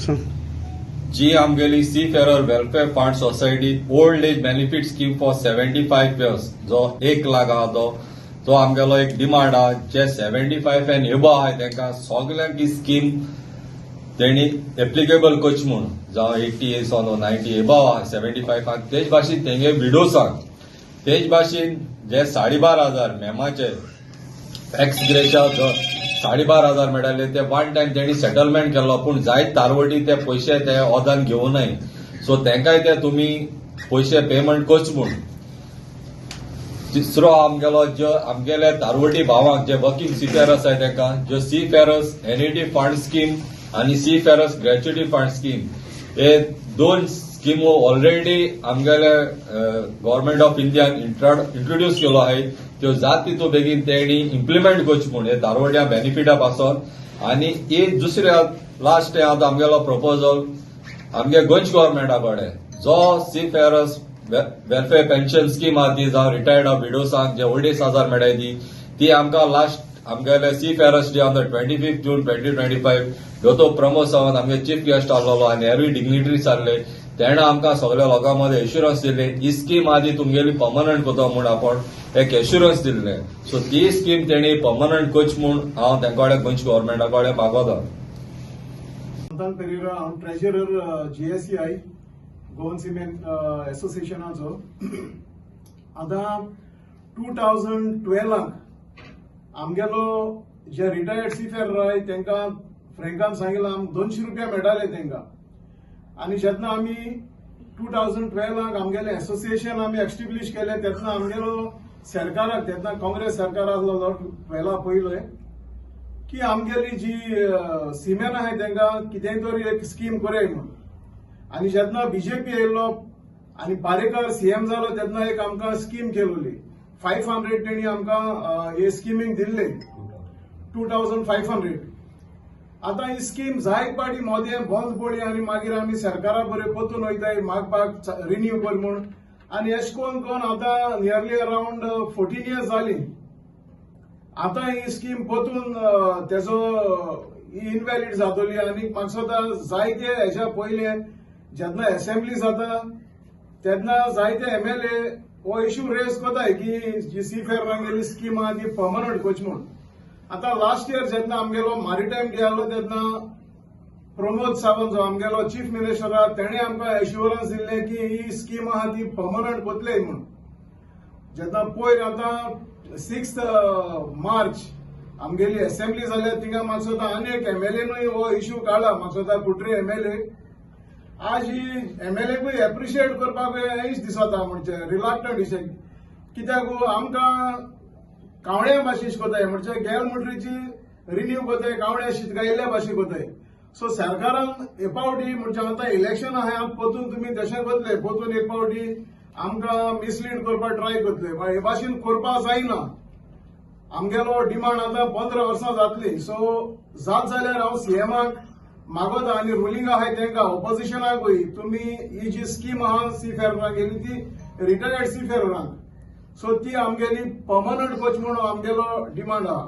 सांग. जी आमगेली Seafarer Welfare Fund Society old age benefit scheme for 75 years जो 1 लाख आहा, तो तो आमगेलो एक डिमांड आहा. जे 75 एन एबो आहाय तांकां सगल्यांक ही स्कीम तेणी एप्लिकेबल करची म्हूण. जावं 80 येसन 90 एबो आहा 75 आहा, तेच भाशेन तेंगे विडोसांक, तेच भाशेन जे 12,500 मेमाचे एक्स ग्रेशा 12,500 मेळटाले, ते वन टायम तेणी सेटलमेंट केल्लो, पूण जायत तारवटी ते पयशे ते ओदान घेवनाय. सो तेंकाय ते तुमी पयशे पेमेंट करचे म्हूण. तिसरो आमगेलो, जो आमगेले तारवटी भावांक जे वर्किंग सीफेरर्स आसाय तेंकां ज्यो सीफेरर्स एन्युटी फंड स्कीम आनी सीफेरर्स ग्रॅच्युटी फंड स्कीम, हे दोन स्किमो ऑलरेडी आमगेले गव्हर्मेंट ऑफ इंडियान इंट्रोड्यूस केलो आहे, त्यो जात तितू बेगीन तेणी इम्प्लिमेंट करचे म्हूण हे तारवट्या बेनिफिटा पासून. आनी एक दुसऱ्या लास्ट आतां आमगेलो प्रपोजल आमगे गोंयच्या गव्हर्मेंटा कडेन, जो सीफेरर्स वेलफेअर पेन्शन स्कीम आहा ती, जावं रिटायर्ड विडोसांक जे 2500 मेळटाय ती, ती आमकां लास्ट आमगेले Seafarers Day on the 25th June 2025 दोतोर प्रमोद सावंत आमगे चीफ गेस्ट आसलेलो आनी हेरूय डिग्निटरीज आसले, तेणें आमकां सगळ्या लोकां मदें एश्युरन्स दिल्ले, ही स्कीम आदी तुमगेली पर्मनंट करता म्हूण आपण एक एश्युरन्स दिल्ले. सो ती स्कीम तेणी पर्मनंट करची म्हूण हांव तेंका कडेन, गोंयच्या गव्हर्मेंटा कडेन मागोता. सांतान पेरेरा हांव, ट्रेजरर जीएससीआय, गोवन सिमेन एसोसिएशनाचो. आतां 2012 आक आमगेलो जे रिटायर्ड सीफेरर आहाय तांकां फ्रेंकान सांगिलां, आम 200 रुपया मेळटाले तांकां. आनी जेन्ना आमी 2012 आक आमगेलें एसोसिएशन आमी एस्टेब्लीश केलें, तेन्ना आमगेलो सरकाराक, तेन्ना काँग्रेस सरकार आसलो 12 पयले, की आमगेली जी सिमेन आहाय तांकां कितेंय तरी एक स्कीम करय म्हूण. आनी जेन्ना बीजेपी येयल्लो आनी पारेकर सीएम जालो, तेन्ना एक आमकां स्कीम केलोली, 500 तेणी आमकां हे स्किमींक दिल्ले, 2500. आतां ही स्कीम जायत पाटी मोदें बंद पडली आनी मागीर आमी सरकारा बरें परतून वयताय मागपाक रिन्यू कर म्हूण. आनी अशें करून करून आतां नियरली अरावंड 14 इयर्स जाली. आतां ही स्कीम परतून तेजो इनव्हॅलिड जातली. आनी म्हाका दिसता जायते हेज्या पयले जेन्ना एसेंब्ली जाता तेन्ना जायते एमएलए हो इश्यू रेज करताय की जी सी फेअरांगेली स्कीम आहा ती पर्मनंट करची म्हूण. आतां लास्ट इयर जेन्ना आमगेलो मारिटायम डे आसलो, तेन्ना प्रमोद सावंत जो आमगेलो चीफ मिनिस्टर आहा, तेणें आमकां एश्युरन्स दिल्लें की ही स्कीम आहा ती पर्मनंट करतले म्हूण. जेन्ना पयर आतां 6 मार्च आमगेली एसेंब्ली जाल्या, थिंगा म्हाका दिसता आनी एक एमएलएनूय हो इश्यू काडला, म्हाका दिसता कुट्रे एमएलए. आज ही एमएलएकूय एप्रिशिएट करपाक हेंच दिसता, म्हणजे रिलक्टंट इशें, कित्याक आमकां कावळ्या भाशेन कोताय, म्हणजे गेल म्हणटरीची रिन्यू कोताय, कावळ्या शीत गायिल्ल्या भाशेन कोताय. सो सरकारान हे फावटी, म्हणजे आतां इलेक्शन आहा, परतून तुमी तशें करतले, परतून एक फावटी आमकां मिसलीड करपाक ट्राय करतले. हे भाशेन करपाक जायना. आमगेलो डिमांड आतां 15 वर्सां जातली. सो जात जाल्यार हांव सीएमाक मागोता आनी रुलिंग आहाय तांकां, ऑपोजिशनाकूय, तुमी ही जी स्कीम आहा सी फेररांक गेली ती रिटायर्ड सी फेररांक, सो ती आमगेली पर्मनंट करची म्हणून आमगेलो डिमांड आहा.